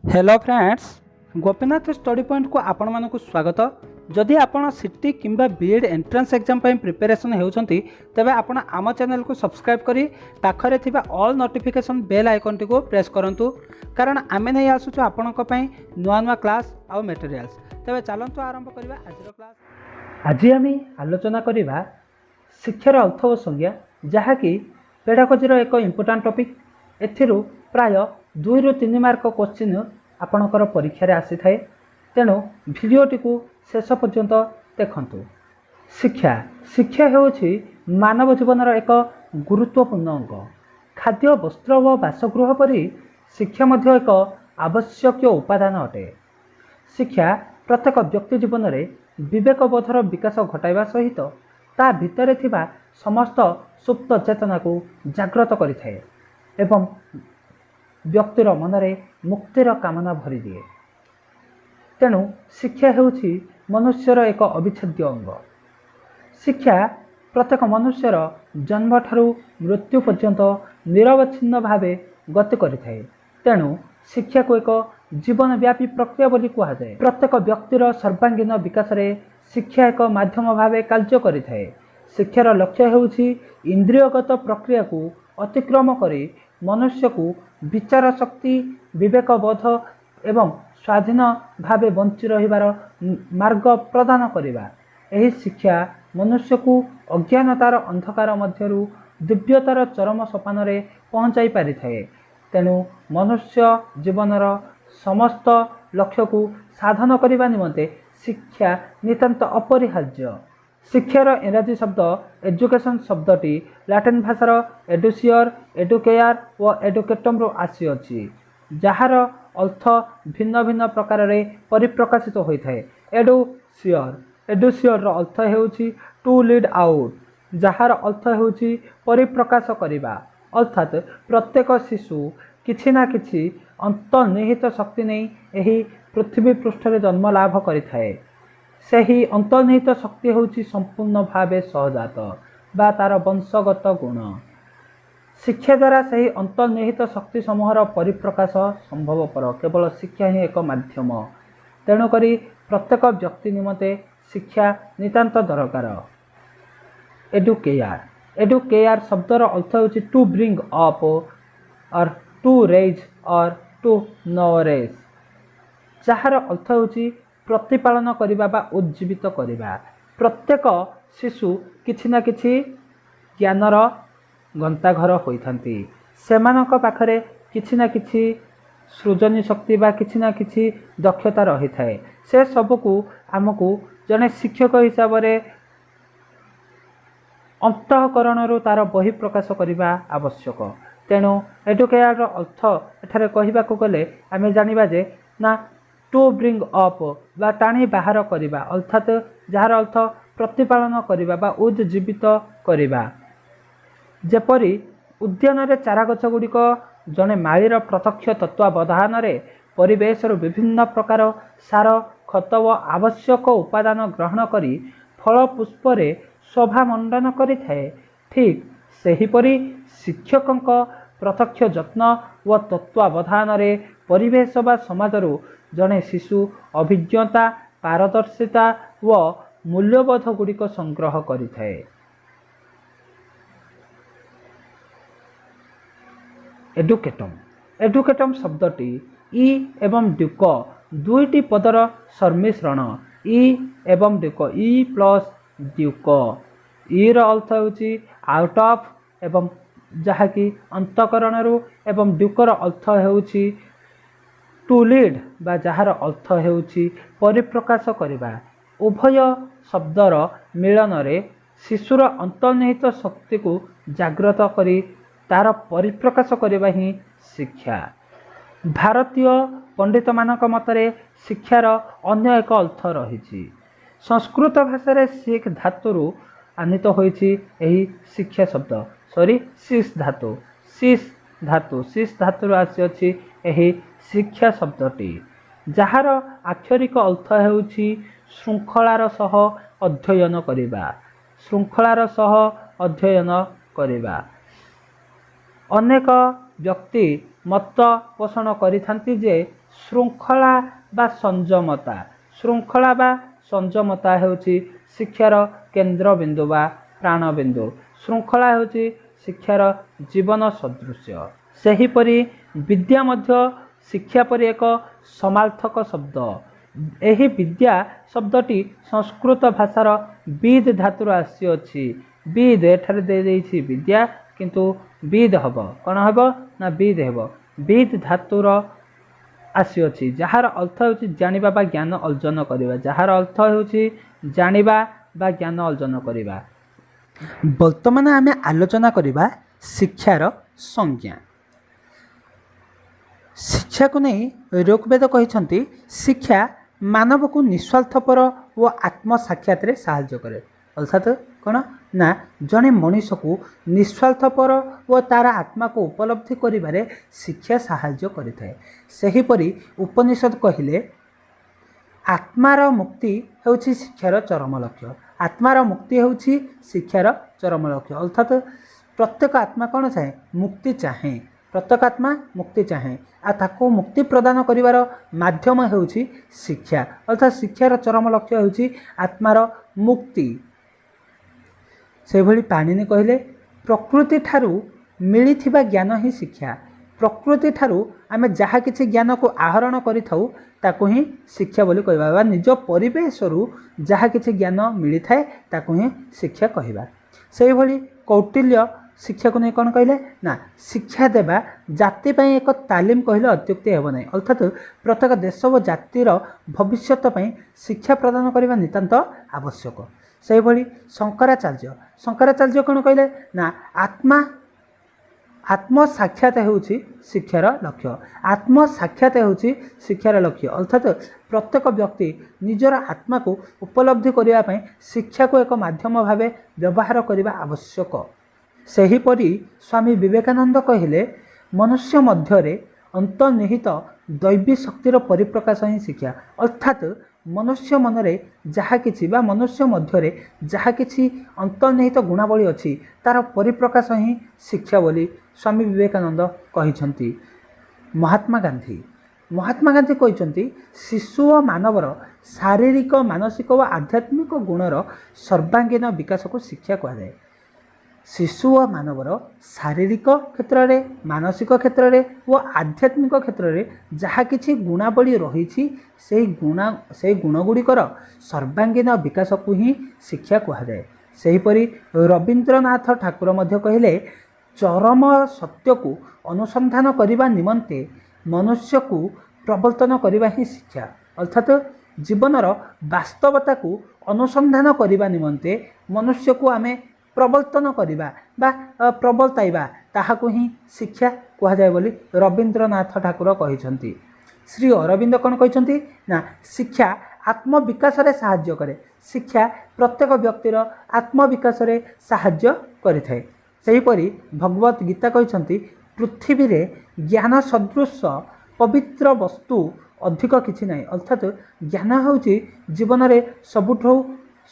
Hello friends, Gopinath study ପଏଣ୍ଟକୁ ଆପଣମାନଙ୍କୁ ସ୍ୱାଗତ। ଯଦି ଆପଣ ସିଟି କିମ୍ବା ବି ଏଡ଼୍ ଏଣ୍ଟ୍ରାନ୍ସ ଏକ୍ଜାମ୍ ପାଇଁ ପ୍ରିପାରେସନ୍ ହେଉଛନ୍ତି, ତେବେ ଆପଣ ଆମ ଚ୍ୟାନେଲକୁ ସବସ୍କ୍ରାଇବ୍ କରି ପାଖରେ ଥିବା ଅଲ୍ ନୋଟିଫିକେସନ୍ ବେଲ୍ ଆଇକନ୍ଟିକୁ ପ୍ରେସ୍ କରନ୍ତୁ, କାରଣ ଆମେ ନେଇ ଆସୁଛୁ ଆପଣଙ୍କ ପାଇଁ ନୂଆ ନୂଆ କ୍ଲାସ୍ ଆଉ ମେଟେରିଆଲ୍ସ। ତେବେ ଚାଲନ୍ତୁ ଆରମ୍ଭ କରିବା ଆଜିର କ୍ଲାସ୍। ଆଜି ଆମେ ଆଲୋଚନା କରିବା ଶିକ୍ଷାର ଅର୍ଥ ଓ ସଂଜ୍ଞା, ଯାହାକି ପେଡ଼ାଗୋଜିର ଏକ ଇମ୍ପୋର୍ଟାଣ୍ଟ ଟପିକ୍। ଏଥିରୁ ପ୍ରାୟ 2ରୁ 3 ମାର୍କ କୋଶ୍ଚିନ୍ ଆପଣଙ୍କର ପରୀକ୍ଷାରେ ଆସିଥାଏ। ତେଣୁ ଭିଡ଼ିଓଟିକୁ ଶେଷ ପର୍ଯ୍ୟନ୍ତ ଦେଖନ୍ତୁ। ଶିକ୍ଷା। ଶିକ୍ଷା ହେଉଛି ମାନବ ଜୀବନର ଏକ ଗୁରୁତ୍ୱପୂର୍ଣ୍ଣ ଅଙ୍ଗ। ଖାଦ୍ୟ, ବସ୍ତ୍ର ଓ ବାସଗୃହ ପରି ଶିକ୍ଷା ମଧ୍ୟ ଏକ ଆବଶ୍ୟକୀୟ ଉପାଦାନ ଅଟେ। ଶିକ୍ଷା ପ୍ରତ୍ୟେକ ବ୍ୟକ୍ତି ଜୀବନରେ ବିବେକବୋଧର ବିକାଶ ଘଟାଇବା ସହିତ ତା ଭିତରେ ଥିବା ସମସ୍ତ ସୁପ୍ତ ଚେତନାକୁ ଜାଗ୍ରତ କରିଥାଏ ଏବଂ ବ୍ୟକ୍ତିର ମନରେ ମୁକ୍ତିର କାମନା ଭରିଦିଏ। ତେଣୁ ଶିକ୍ଷା ହେଉଛି ମନୁଷ୍ୟର ଏକ ଅବିଚ୍ଛେଦ୍ୟ ଅଙ୍ଗ। ଶିକ୍ଷା ପ୍ରତ୍ୟେକ ମନୁଷ୍ୟର ଜନ୍ମଠାରୁ ମୃତ୍ୟୁ ପର୍ଯ୍ୟନ୍ତ ନିରବଚ୍ଛିନ୍ନ ଭାବେ ଗତି କରିଥାଏ। ତେଣୁ ଶିକ୍ଷାକୁ ଏକ ଜୀବନବ୍ୟାପୀ ପ୍ରକ୍ରିୟା ବୋଲି କୁହାଯାଏ। ପ୍ରତ୍ୟେକ ବ୍ୟକ୍ତିର ସର୍ବାଙ୍ଗୀନ ବିକାଶରେ ଶିକ୍ଷା ଏକ ମାଧ୍ୟମ ଭାବେ କାର୍ଯ୍ୟ କରିଥାଏ। ଶିକ୍ଷାର ଲକ୍ଷ୍ୟ ହେଉଛି ଇନ୍ଦ୍ରିୟଗତ ପ୍ରକ୍ରିୟାକୁ ଅତିକ୍ରମ କରି ମନୁଷ୍ୟକୁ ବିଚାର ଶକ୍ତି, ବିବେକବୋଧ ଏବଂ ସ୍ୱାଧୀନ ଭାବେ ବଞ୍ଚି ରହିବାର ମାର୍ଗ ପ୍ରଦାନ କରିବା। ଏହି ଶିକ୍ଷା ମନୁଷ୍ୟକୁ ଅଜ୍ଞାନତାର ଅନ୍ଧକାର ମଧ୍ୟରୁ ଦିବ୍ୟତାର ଚରମ ସୋପାନରେ ପହଞ୍ଚାଇ ପାରିଥାଏ। ତେଣୁ ମନୁଷ୍ୟ ଜୀବନର ସମସ୍ତ ଲକ୍ଷ୍ୟକୁ ସାଧନ କରିବା ନିମନ୍ତେ ଶିକ୍ଷା ନିତାନ୍ତ ଅପରିହାର୍ଯ୍ୟ। ଶିକ୍ଷାର ଇଂରାଜୀ ଶବ୍ଦ ଏଜୁକେସନ୍ ଶବ୍ଦଟି ଲାଟିନ୍ ଭାଷାର ଏଡୁସିଅର, ଏଡୁକେୟାର ଓ ଏଡୁକେଟମ୍ରୁ ଆସିଅଛି, ଯାହାର ଅର୍ଥ ଭିନ୍ନ ଭିନ୍ନ ପ୍ରକାରରେ ପରିପ୍ରକାଶିତ ହୋଇଥାଏ। ଏଡୁସିଅର। ଏଡୁସିଅରର ଅର୍ଥ ହେଉଛି ଟୁ ଲିଡ୍ ଆଉଟ୍, ଯାହାର ଅର୍ଥ ହେଉଛି ପରିପ୍ରକାଶ କରିବା। ଅର୍ଥାତ୍ ପ୍ରତ୍ୟେକ ଶିଶୁ କିଛି ନା କିଛି ଅନ୍ତର୍ନିହିତ ଶକ୍ତି ନେଇ ଏହି ପୃଥିବୀ ପୃଷ୍ଠରେ ଜନ୍ମ ଲାଭ କରିଥାଏ। ସେହି ଅନ୍ତର୍ନିହିତ ଶକ୍ତି ହେଉଛି ସମ୍ପୂର୍ଣ୍ଣ ଭାବେ ସହଜାତ ବା ତାର ବଂଶଗତ ଗୁଣ। ଶିକ୍ଷା ଦ୍ୱାରା ସେହି ଅନ୍ତର୍ନିହିତ ଶକ୍ତି ସମୂହର ପରିପ୍ରକାଶ ସମ୍ଭବପର। କେବଳ ଶିକ୍ଷା ହିଁ ଏକ ମାଧ୍ୟମ। ତେଣୁକରି ପ୍ରତ୍ୟେକ ବ୍ୟକ୍ତି ନିମନ୍ତେ ଶିକ୍ଷା ନିତାନ୍ତ ଦରକାର। ଏଡୁକେୟାର। ଏଡୁକେୟାର ଶବ୍ଦର ଅର୍ଥ ହେଉଛି to bring up or to raise or to nourish, ଯାହାର ଅର୍ଥ ହେଉଛି ପ୍ରତିପାଳନ କରିବା ବା ଉଜ୍ଜୀବିତ କରିବା। ପ୍ରତ୍ୟେକ ଶିଶୁ କିଛି ନା କିଛି ଜ୍ଞାନର ଗନ୍ତାଘର ହୋଇଥାନ୍ତି। ସେମାନଙ୍କ ପାଖରେ କିଛି ନା କିଛି ସୃଜନୀ ଶକ୍ତି ବା କିଛି ନା କିଛି ଦକ୍ଷତା ରହିଥାଏ। ସେ ସବୁକୁ ଆମକୁ ଜଣେ ଶିକ୍ଷକ ହିସାବରେ ଅନ୍ତଃକରଣରୁ ତାର ବହି ପ୍ରକାଶ କରିବା ଆବଶ୍ୟକ। ତେଣୁ ଏଡୁକେୟାରର ଅର୍ଥ ଏଠାରେ କହିବାକୁ ଗଲେ ଆମେ ଜାଣିବା ଯେ ନା ଟୁ ବ୍ରିଙ୍ଗ ଅପ୍ ବା ଟାଣି ବାହାର କରିବା, ଅର୍ଥାତ୍ ଯାହାର ଅର୍ଥ ପ୍ରତିପାଳନ କରିବା ବା ଉଜ୍ଜୀବିତ କରିବା। ଯେପରି ଉଦ୍ୟାନରେ ଚାରା ଗଛ ଗୁଡ଼ିକ ଜଣେ ମାଳିର ପ୍ରତ୍ୟକ୍ଷ ତତ୍ତ୍ୱାବଧାନରେ ପରିବେଶରୁ ବିଭିନ୍ନ ପ୍ରକାର ସାର, ଖତ ଓ ଆବଶ୍ୟକ ଉପାଦାନ ଗ୍ରହଣ କରି ଫଳ ପୁଷ୍ପରେ ଶୋଭା ମଣ୍ଡନ କରିଥାଏ, ଠିକ୍ ସେହିପରି ଶିକ୍ଷକଙ୍କ ପ୍ରତ୍ୟକ୍ଷ ଯତ୍ନ ଓ ତତ୍ତ୍ୱାବଧାନରେ ପରିବେଶ ବା ସମାଜରୁ ଜଣେ ଶିଶୁ ଅଭିଜ୍ଞତା, ପାରଦର୍ଶିତା ଓ ମୂଲ୍ୟବୋଧ ଗୁଡ଼ିକ ସଂଗ୍ରହ କରିଥାଏ। ଏଡୁକେଟମ୍। ଏଡୁକେଟମ୍ ଶବ୍ଦଟି ଇ ଏବଂ ଡ୍ୟୁକ ଦୁଇଟି ପଦର ସମ୍ମିଶ୍ରଣ। ଇ ଏବଂ Duke, if plus Duke. Year ଅର୍ଥ ହେଉଛି ଆଉଟ୍ ଅଫ୍ ଏବଂ ଯାହାକି ଅନ୍ତଃକରଣରୁ, ଏବଂ ଡ୍ୟୁକର ଅର୍ଥ ହେଉଛି ଟୁ ଲିଡ୍ ବା ଯାହାର ଅର୍ଥ ହେଉଛି ପରିପ୍ରକାଶ କରିବା। ଉଭୟ ଶବ୍ଦର ମିଳନରେ ଶିଶୁର ଅନ୍ତର୍ନିହିତ ଶକ୍ତିକୁ ଜାଗ୍ରତ କରି ତାର ପରିପ୍ରକାଶ କରିବା ହିଁ ଶିକ୍ଷା। ଭାରତୀୟ ପଣ୍ଡିତମାନଙ୍କ ମତରେ ଶିକ୍ଷାର ଅନ୍ୟ ଏକ ଅର୍ଥ ରହିଛି। ସଂସ୍କୃତ ଭାଷାରେ ଶିଖ୍ ଧାତୁରୁ ଆନୀତ ହୋଇଛି ଏହି ଶିକ୍ଷା ଶବ୍ଦ। ସରି, ଶିସ୍ ଧାତୁ, ଶିସ୍ ଧାତୁ, ଶିସ୍ ଧାତୁରୁ ଆସିଅଛି ଏହି ଶିକ୍ଷା ଶବ୍ଦଟି, ଯାହାର ଆକ୍ଷରିକ ଅର୍ଥ ହେଉଛି ଶୃଙ୍ଖଳାର ସହ ଅଧ୍ୟୟନ କରିବା, ଶୃଙ୍ଖଳାର ସହ ଅଧ୍ୟୟନ କରିବା। ଅନେକ ବ୍ୟକ୍ତି ମତ ପୋଷଣ କରିଥାନ୍ତି ଯେ ଶୃଙ୍ଖଳା ବା ସଂଯମତା, ଶୃଙ୍ଖଳା ବା ସଂଯମତା ହେଉଛି ଶିକ୍ଷାର କେନ୍ଦ୍ରବିନ୍ଦୁ ବା ପ୍ରାଣବିନ୍ଦୁ। ଶୃଙ୍ଖଳା ହେଉଛି ଶିକ୍ଷାର ଜୀବନ ସଦୃଶ୍ୟ। ସେହିପରି ବିଦ୍ୟା ମଧ୍ୟ ଶିକ୍ଷା ପରି ଏକ ସମାର୍ଥକ ଶବ୍ଦ। ଏହି ବିଦ୍ୟା ଶବ୍ଦଟି ସଂସ୍କୃତ ଭାଷାର ବିଦ୍ ଧାତୁରୁ ଆସିଅଛି। ବିଦ୍ ଏଠାରେ ଦେଇଦେଇଛି ବିଦ୍ୟା, କିନ୍ତୁ ବିଦ୍ ହେବ। କ'ଣ ହେବ ନା ବିଦ୍ ହେବ। ବିଦ୍ ଧାତୁର ଆସିଅଛି, ଯାହାର ଅର୍ଥ ହେଉଛି ଜାଣିବା ବା ଜ୍ଞାନ ଅର୍ଜନ କରିବା। ଯାହାର ଅର୍ଥ ହେଉଛି ଜାଣିବା ବା ଜ୍ଞାନ ଅର୍ଜନ କରିବା। ବର୍ତ୍ତମାନ ଆମେ ଆଲୋଚନା କରିବା ଶିକ୍ଷାର ସଂଜ୍ଞା। ଶିକ୍ଷାକୁ ନେଇ ଋଗ୍ବେଦ କହିଛନ୍ତି, ଶିକ୍ଷା ମାନବକୁ ନିସ୍ୱାର୍ଥପର ଓ ଆତ୍ମସାକ୍ଷାତରେ ସାହାଯ୍ୟ କରେ। ଅର୍ଥାତ୍ କ'ଣ ନା ଜଣେ ମଣିଷକୁ ନିସ୍ୱାର୍ଥପର ଓ ତା'ର ଆତ୍ମାକୁ ଉପଲବ୍ଧି କରିବାରେ ଶିକ୍ଷା ସାହାଯ୍ୟ କରିଥାଏ। ସେହିପରି ଉପନିଷଦ କହିଲେ, ଆତ୍ମାର ମୁକ୍ତି ହେଉଛି ଶିକ୍ଷାର ଚରମ ଲକ୍ଷ୍ୟ। ଆତ୍ମାର ମୁକ୍ତି ହେଉଛି ଶିକ୍ଷାର ଚରମ ଲକ୍ଷ୍ୟ। ଅର୍ଥାତ୍ ପ୍ରତ୍ୟେକ ଆତ୍ମା କ'ଣ ଚାହେଁ? ମୁକ୍ତି ଚାହେଁ। ପ୍ରତ୍ୟେକ ଆତ୍ମା ମୁକ୍ତି ଚାହେଁ, ଆଉ ତାକୁ ମୁକ୍ତି ପ୍ରଦାନ କରିବାର ମାଧ୍ୟମ ହେଉଛି ଶିକ୍ଷା। ଅର୍ଥାତ୍ ଶିକ୍ଷାର ଚରମ ଲକ୍ଷ୍ୟ ହେଉଛି ଆତ୍ମାର ମୁକ୍ତି। ସେଭଳି ପାଣିନି କହିଲେ, ପ୍ରକୃତି ଠାରୁ ମିଳିଥିବା ଜ୍ଞାନ ହିଁ ଶିକ୍ଷା। ପ୍ରକୃତି ଠାରୁ ଆମେ ଯାହା କିଛି ଜ୍ଞାନକୁ ଆହରଣ କରିଥାଉ, ତାକୁ ହିଁ ଶିକ୍ଷା ବୋଲି କହିବା, ବା ନିଜ ପରିବେଶରୁ ଯାହା କିଛି ଜ୍ଞାନ ମିଳିଥାଏ ତାକୁ ହିଁ ଶିକ୍ଷା କହିବା। ସେହିଭଳି କୌଟିଲ୍ୟ ଶିକ୍ଷାକୁ ନେଇ କ'ଣ କହିଲେ ନା, ଶିକ୍ଷା ଦେବା ଜାତି ପାଇଁ ଏକ ତାଲିମ କହିଲେ ଅତ୍ୟୁକ୍ତି ହେବ ନାହିଁ। ଅର୍ଥାତ୍ ପ୍ରତ୍ୟେକ ଦେଶ ଓ ଜାତିର ଭବିଷ୍ୟତ ପାଇଁ ଶିକ୍ଷା ପ୍ରଦାନ କରିବା ନିତାନ୍ତ ଆବଶ୍ୟକ। ସେହିଭଳି ଶଙ୍କରାଚାର୍ଯ୍ୟ କ'ଣ କହିଲେ ନା, ଆତ୍ମସାକ୍ଷାତ ହେଉଛି ଶିକ୍ଷାର ଲକ୍ଷ୍ୟ। ଆତ୍ମସାକ୍ଷାତ ହେଉଛି ଶିକ୍ଷାର ଲକ୍ଷ୍ୟ। ଅର୍ଥାତ୍ ପ୍ରତ୍ୟେକ ବ୍ୟକ୍ତି ନିଜର ଆତ୍ମାକୁ ଉପଲବ୍ଧି କରିବା ପାଇଁ ଶିକ୍ଷାକୁ ଏକ ମାଧ୍ୟମ ଭାବେ ବ୍ୟବହାର କରିବା ଆବଶ୍ୟକ। ସେହିପରି ସ୍ୱାମୀ ବିବେକାନନ୍ଦ କହିଲେ, ମନୁଷ୍ୟ ମଧ୍ୟରେ ଅନ୍ତର୍ନିହିତ ଦୈବୀ ଶକ୍ତିର ପରିପ୍ରକାଶ ହିଁ ଶିକ୍ଷା। ଅର୍ଥାତ୍ ମନୁଷ୍ୟ ମନରେ ଯାହା କିଛି ବା ମନୁଷ୍ୟ ମଧ୍ୟରେ ଯାହା କିଛି ଅନ୍ତର୍ନିହିତ ଗୁଣାବଳୀ ଅଛି, ତା'ର ପରିପ୍ରକାଶ ହିଁ ଶିକ୍ଷା ବୋଲି ସ୍ୱାମୀ ବିବେକାନନ୍ଦ କହିଛନ୍ତି। ମହାତ୍ମା ଗାନ୍ଧୀ କହିଛନ୍ତି, ଶିଶୁ ଓ ମାନବର ଶାରୀରିକ, ମାନସିକ ଓ ଆଧ୍ୟାତ୍ମିକ ଗୁଣର ସର୍ବାଙ୍ଗୀନ ବିକାଶକୁ ଶିକ୍ଷା କୁହାଯାଏ। ଶିଶୁ ଓ ମାନବର ଶାରୀରିକ କ୍ଷେତ୍ରରେ, ମାନସିକ କ୍ଷେତ୍ରରେ ଓ ଆଧ୍ୟାତ୍ମିକ କ୍ଷେତ୍ରରେ ଯାହା କିଛି ଗୁଣାବଳୀ ରହିଛି, ସେଇ ଗୁଣଗୁଡ଼ିକର ସର୍ବାଙ୍ଗୀନ ବିକାଶକୁ ହିଁ ଶିକ୍ଷା କୁହାଯାଏ। ସେହିପରି ରବୀନ୍ଦ୍ରନାଥ ଠାକୁର ମଧ୍ୟ କହିଲେ, ଚରମ ସତ୍ୟକୁ ଅନୁସନ୍ଧାନ କରିବା ନିମନ୍ତେ ମନୁଷ୍ୟକୁ ପ୍ରବର୍ତ୍ତନ କରିବା ହିଁ ଶିକ୍ଷା। ଅର୍ଥାତ୍ ଜୀବନର ବାସ୍ତବତାକୁ ଅନୁସନ୍ଧାନ କରିବା ନିମନ୍ତେ ମନୁଷ୍ୟକୁ ଆମେ ପ୍ରବର୍ତ୍ତନ କରିବା ବା ପ୍ରବର୍ତ୍ତାଇବା, ତାହାକୁ ହିଁ ଶିକ୍ଷା କୁହାଯାଏ ବୋଲି ରବୀନ୍ଦ୍ରନାଥ ଠାକୁର କହିଛନ୍ତି। ଶ୍ରୀ ଅରବିନ୍ଦ କ'ଣ କହିଛନ୍ତି ନା, ଶିକ୍ଷା ଆତ୍ମବିକାଶରେ ସାହାଯ୍ୟ କରେ। ଶିକ୍ଷା ପ୍ରତ୍ୟେକ ବ୍ୟକ୍ତିର ଆତ୍ମବିକାଶରେ ସାହାଯ୍ୟ କରିଥାଏ। ସେହିପରି ଭଗବତ ଗୀତା କହିଛନ୍ତି, ପୃଥିବୀରେ ଜ୍ଞାନ ସଦୃଶ ପବିତ୍ର ବସ୍ତୁ ଅଧିକ କିଛି ନାହିଁ। ଅର୍ଥାତ୍ ଜ୍ଞାନ ହେଉଛି ଜୀବନରେ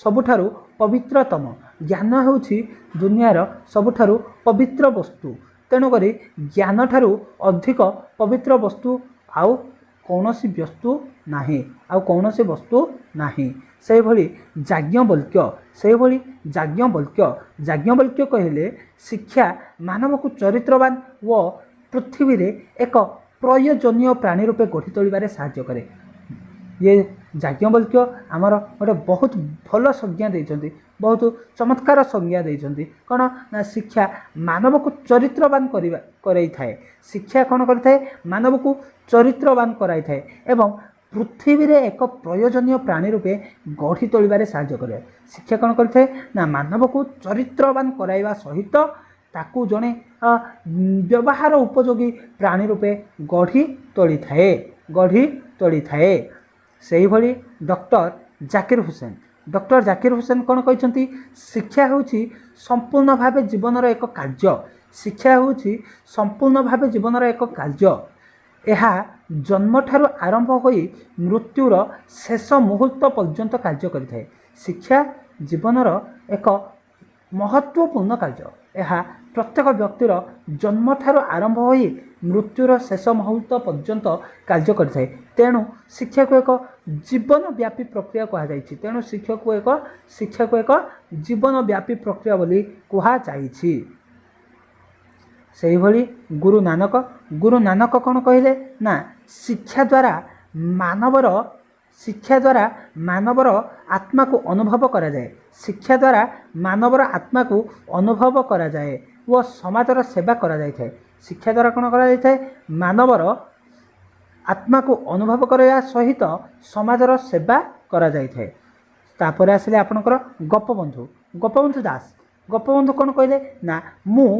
ସବୁଠାରୁ ପବିତ୍ରତମ। ଜ୍ଞାନ ହେଉଛି ଦୁନିଆର ସବୁଠାରୁ ପବିତ୍ର ବସ୍ତୁ। ତେଣୁକରି ଜ୍ଞାନଠାରୁ ଅଧିକ ପବିତ୍ର ବସ୍ତୁ ଆଉ କୌଣସି ବସ୍ତୁ ନାହିଁ, ଆଉ କୌଣସି ବସ୍ତୁ ନାହିଁ। ସେହିଭଳି ଯାଜ୍ଞବଲ୍କ୍ୟ କହିଲେ, ଶିକ୍ଷା ମାନବକୁ ଚରିତ୍ରବାନ ଓ ପୃଥିବୀରେ ଏକ ପ୍ରୟୋଜନୀୟ ପ୍ରାଣୀ ରୂପେ ଗଢ଼ି ତୋଳିବାରେ ସାହାଯ୍ୟ କରେ। ଇଏ ଯାଜ୍ଞବଲ୍କ୍ୟ ଆମର ଗୋଟେ ବହୁତ ଭଲ ସଂଜ୍ଞା ଦେଇଛନ୍ତି, ବହୁତ ଚମତ୍କାର ସଂଜ୍ଞା ଦେଇଛନ୍ତି। କ'ଣ ନା ଶିକ୍ଷା ମାନବକୁ ଚରିତ୍ରବାନ କରାଇଥାଏ। ଶିକ୍ଷା କ'ଣ କରିଥାଏ? ମାନବକୁ ଚରିତ୍ରବାନ କରାଇଥାଏ ଏବଂ ପୃଥିବୀରେ ଏକ ପ୍ରୟୋଜନୀୟ ପ୍ରାଣୀ ରୂପେ ଗଢ଼ି ତୋଳିବାରେ ସାହାଯ୍ୟ କରେ। ଶିକ୍ଷା କ'ଣ କରିଥାଏ ନା ମାନବକୁ ଚରିତ୍ରବାନ କରାଇବା ସହିତ ତାକୁ ଜଣେ ବ୍ୟବହାର ଉପଯୋଗୀ ପ୍ରାଣୀ ରୂପେ ଗଢ଼ି ତୋଳିଥାଏ। ସେହିଭଳି ଡକ୍ଟର ଜାକିର ହୁସେନ କ'ଣ କହିଛନ୍ତି? ଶିକ୍ଷା ହେଉଛି ସମ୍ପୂର୍ଣ୍ଣ ଭାବେ ଜୀବନର ଏକ କାର୍ଯ୍ୟ। ଶିକ୍ଷା ହେଉଛି ସମ୍ପୂର୍ଣ୍ଣ ଭାବେ ଜୀବନର ଏକ କାର୍ଯ୍ୟ। ଏହା ଜନ୍ମଠାରୁ ଆରମ୍ଭ ହୋଇ ମୃତ୍ୟୁର ଶେଷ ମୁହୂର୍ତ୍ତ ପର୍ଯ୍ୟନ୍ତ କାର୍ଯ୍ୟ କରିଥାଏ। ଶିକ୍ଷା ଜୀବନର ଏକ ମହତ୍ତ୍ୱପୂର୍ଣ୍ଣ କାର୍ଯ୍ୟ। ଏହା ପ୍ରତ୍ୟେକ ବ୍ୟକ୍ତିର ଜନ୍ମଠାରୁ ଆରମ୍ଭ ହୋଇ ମୃତ୍ୟୁର ଶେଷ ମୁହୂର୍ତ୍ତ ପର୍ଯ୍ୟନ୍ତ କାର୍ଯ୍ୟ କରିଥାଏ। ତେଣୁ ଶିକ୍ଷାକୁ ଏକ ଜୀବନବ୍ୟାପୀ ପ୍ରକ୍ରିୟା କୁହାଯାଇଛି। ତେଣୁ ଶିକ୍ଷାକୁ ଏକ ଜୀବନବ୍ୟାପୀ ପ୍ରକ୍ରିୟା ବୋଲି କୁହାଯାଇଛି। ସେହିଭଳି ଗୁରୁ ନାନକ। ଗୁରୁ ନାନକ କ'ଣ କହିଲେ ନା, ଶିକ୍ଷା ଦ୍ୱାରା ମାନବର ଆତ୍ମାକୁ ଅନୁଭବ କରାଯାଏ। ଶିକ୍ଷା ଦ୍ୱାରା ମାନବର ଆତ୍ମାକୁ ଅନୁଭବ କରାଯାଏ ଓ ସମାଜର ସେବା କରାଯାଇଥାଏ। ଶିକ୍ଷା ଦ୍ୱାରା କ'ଣ କରାଯାଇଥାଏ? ମାନବର ଆତ୍ମାକୁ ଅନୁଭବ କରିବା ସହିତ ସମାଜର ସେବା କରାଯାଇଥାଏ। ତାପରେ ଆସିଲେ ଆପଣଙ୍କର ଗୋପବନ୍ଧୁ, ଗୋପବନ୍ଧୁ ଦାସ। ଗୋପବନ୍ଧୁ କ'ଣ କହିଲେ ନା, ମୁଁ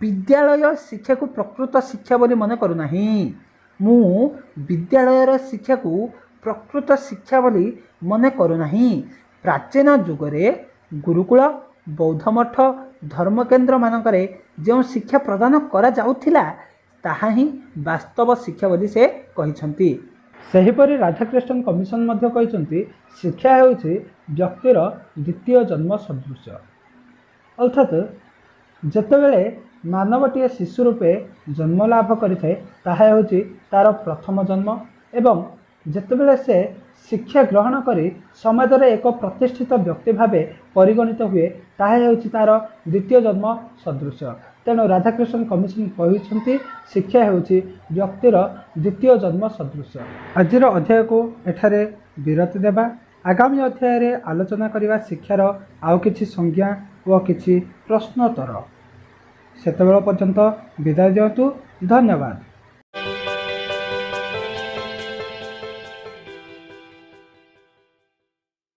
ବିଦ୍ୟାଳୟ ଶିକ୍ଷାକୁ ପ୍ରକୃତ ଶିକ୍ଷା ବୋଲି ମନେ କରୁନାହିଁ। ମୁଁ ବିଦ୍ୟାଳୟର ଶିକ୍ଷାକୁ ପ୍ରକୃତ ଶିକ୍ଷା ବୋଲି ମନେ କରୁନାହିଁ। ପ୍ରାଚୀନ ଯୁଗରେ ଗୁରୁକୁଳ, ବୌଦ୍ଧମଠ, ଧର୍ମକେନ୍ଦ୍ରମାନଙ୍କରେ ଯେଉଁ ଶିକ୍ଷା ପ୍ରଦାନ କରାଯାଉଥିଲା, ତାହା ହିଁ ବାସ୍ତବ ଶିକ୍ଷା ବୋଲି ସେ କହିଛନ୍ତି। ସେହିପରି ରାଧାକୃଷ୍ଣନ କମିଶନ ମଧ୍ୟ କହିଛନ୍ତି, ଶିକ୍ଷା ହେଉଛି ବ୍ୟକ୍ତିର ଦ୍ୱିତୀୟ ଜନ୍ମ ସଦୃଶ। ଅର୍ଥାତ୍ ଯେତେବେଳେ ମାନବଟିଏ ଶିଶୁ ରୂପେ ଜନ୍ମ ଲାଭ କରିଥାଏ, ତାହା ହେଉଛି ତା'ର ପ୍ରଥମ ଜନ୍ମ ଏବଂ ଯେତେବେଳେ ସେ ଶିକ୍ଷା ଗ୍ରହଣ କରି ସମାଜରେ ଏକ ପ୍ରତିଷ୍ଠିତ ବ୍ୟକ୍ତି ଭାବେ ପରିଗଣିତ ହୁଏ, ତାହା ହେଉଛି ତା'ର ଦ୍ୱିତୀୟ ଜନ୍ମ ସଦୃଶ। ତେଣୁ ରାଧାକୃଷ୍ଣନ କମିଶନ କହିଛନ୍ତି, ଶିକ୍ଷା ହେଉଛି ବ୍ୟକ୍ତିର ଦ୍ୱିତୀୟ ଜନ୍ମ ସଦୃଶ। ଆଜିର ଅଧ୍ୟାୟକୁ ଏଠାରେ ବିରତି ଦେବା। ଆଗାମୀ ଅଧ୍ୟାୟରେ ଆଲୋଚନା କରିବା ଶିକ୍ଷାର ଆଉ କିଛି ସଂଜ୍ଞା ଓ କିଛି ପ୍ରଶ୍ନୋତ୍ତର। ସେତେବେଳ ପର୍ଯ୍ୟନ୍ତ ବିଦାୟ ଦିଅନ୍ତୁ। ଧନ୍ୟବାଦ।